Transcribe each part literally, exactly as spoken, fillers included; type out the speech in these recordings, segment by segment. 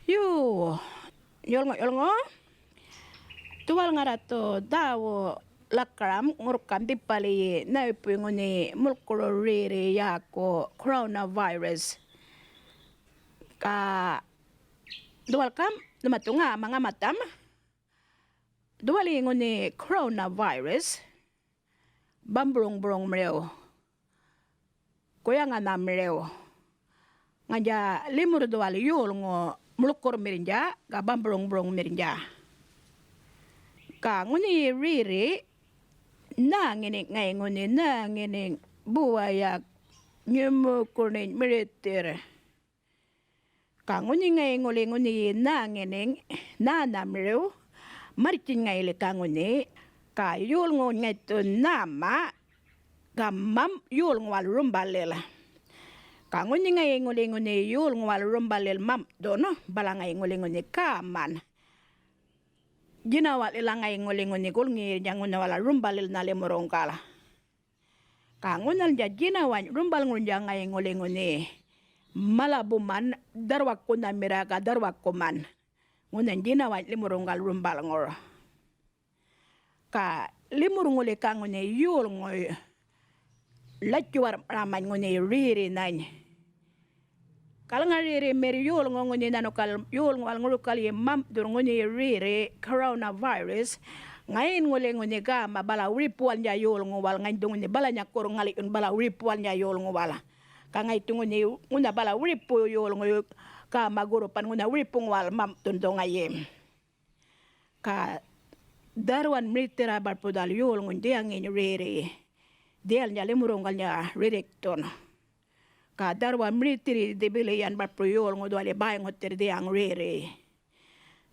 Yo, yolŋu, yolŋu. Dhuwal ŋarra dhu dhäwu lakaram ŋurrkam dhipaliyi nhaypuy ŋunhi mulkuru riri yäku coronavirus. Ga dhuwal gam, nhuma dhu ŋäma ŋamatham. Dhuwaliyi ŋunhi coronavirus, bamburuŋburuŋmiriw, guyaŋanhamiriw, ŋanya limurr dhuwal yolŋu muḻkurrmirrnydja ga bamburuŋburuŋmirrnydja. Ga ŋunhi riri nhäŋiniŋ ŋayi ŋunhi nhäŋiniŋ buwayak nyumukurrniny mirithirr. Ga ŋunhi ŋayi ŋuli ŋunhiyi nhäŋiniŋ nhänhamiriw, marrtjiny ŋayi lika ŋunhi, ga yolŋuwuny ŋaythu nhäma, ga mam yolŋuwal rumbalil. Ga ŋunhi ŋayi ŋuli ŋunhi yolŋuwal rumbalil mamdhun, bala ŋayi ŋuli ŋunhi gäman. Djinawa'lila ŋayi ŋuli ŋunhi gulŋiyirrnydja ŋunhawala rumbalil nhä limurruŋgal. Ga ŋunhalnydja djinawany rumbalŋurnydja ŋayi ŋuli ŋunhi malabuman dharrwakunhamirra ga dharrwakuman. Ŋunhany djinawany limurruŋgal rumbalŋur. Ga limurr ŋuli ga ŋunhi yolŋuy ḻatjuwarr'maramany ŋunhi ririnhany. Galŋa ririmirr yolŋu ŋunhi nhanukal yolŋuwal ŋurukalyi mamdhurr ŋunhi riri coronavirus, ŋayin ŋuli ŋunhi gäma bala wiripuwalnydja yolŋuwal, ŋany dhu ŋunhi balanya gurr ŋali'yun bala wiripuwalnydja yolŋuwal. Ga ŋaythu ŋunhi ŋunha bala wiripu yolŋuyu gäma gurrupan ŋunha wiripuŋuwal mamdhun dhu ŋayi. Ga dharrwan mirithirra barpudhal yolŋuny dhiyaŋiny riri, dhiyalnydja limurruŋgalnydja rirrikthun. Ga dharrwa mirithirri dhibili yan barpur yolŋu dhuwali bäyŋuthirr dhiyaŋ riri.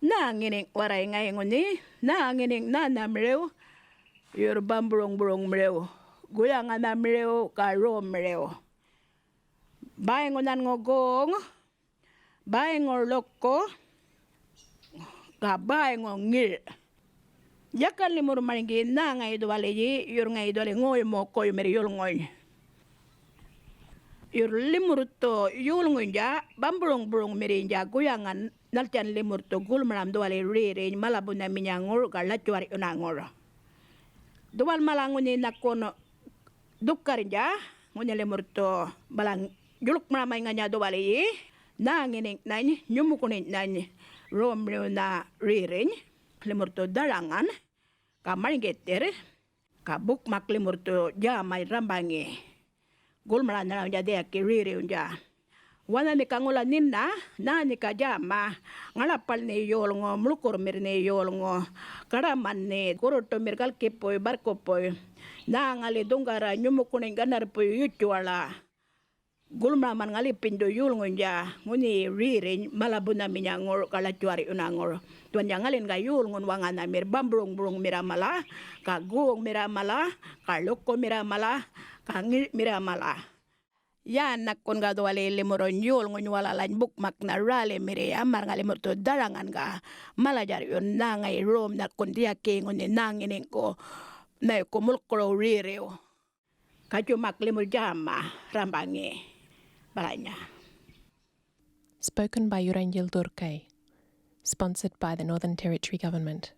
Nhäŋiniŋ warray ŋayi ŋunhi, nhäŋiniŋ nhänhamiriw, yurr bamburuŋburuŋmiriw, guyaŋanhamiriw, ga romiriw. Bäyŋu nhanŋu goŋ, bäyŋu ḻuku, ga bäyŋu ŋir'. Yakan limurr marŋgi nhä ŋayi dhuwaliyi, yurr ŋayi dhuwali ŋoymu-goymirr yulŋuny. Yurr limurr dhu yolŋuynydja bamburuŋburuŋmirriynydja guyaŋan nhaltjan limurr dhu gulmaram dhuwali ririny malabunhaminy'yuŋur ga ḻatjuwarr'yunaŋur. Dhuwal mala ŋunhi nhakun dhukarrnydja, ŋunhi limurr dhu balaŋ djuḻkmaramany ŋanya dhuwaliyi, nhäŋiniŋnhany, nyumukuṉinynhany, romriwnha ririny, limurr dhu dharaŋan, ga marŋgithirr, ga bukmak limurr dhu djämany rambaŋi, gulmaranharawnydja dhiyakki ririwnydja. Wanhami ga ŋula nhinna, nhäni ga djäma, ŋaḻapaḻ nhe yolŋu, muḻkurrmirr nhe yolŋu, gaḏaman nhe, gurruṯumirr galkipuy, barrkupuy, nhä ŋali dhuŋgarra nyumukuṉiny ganarrpuy yutjuwaḻa. Gulmaraman ŋalipiny dhu yolŋuynydja, ŋunhi ririny malabunhaminy'yuŋur ga ḻatjuwarr'yunaŋur. Dhuwandja ŋalin ga yolŋun waŋanhamirr bamburuŋburuŋmirra mala, ga goŋmirra mala, ga ḻukumirra mala, ga ŋir'mirra mala. Yan nhakun ga dhuwali limurruny yolŋuny walalany bukmaknha rälimirriya, märr ŋali murrthu dharaŋan ga maladjarr'yun, nhä ŋayi rom nhakun dhiyakki ŋunhi nhäŋiniŋgu nhayku mulkuruw ririw. Gatjumak limurr djäma rambaŋi balanya. Spoken by Yuranjil Durkay. Sponsored by the Northern Territory Government.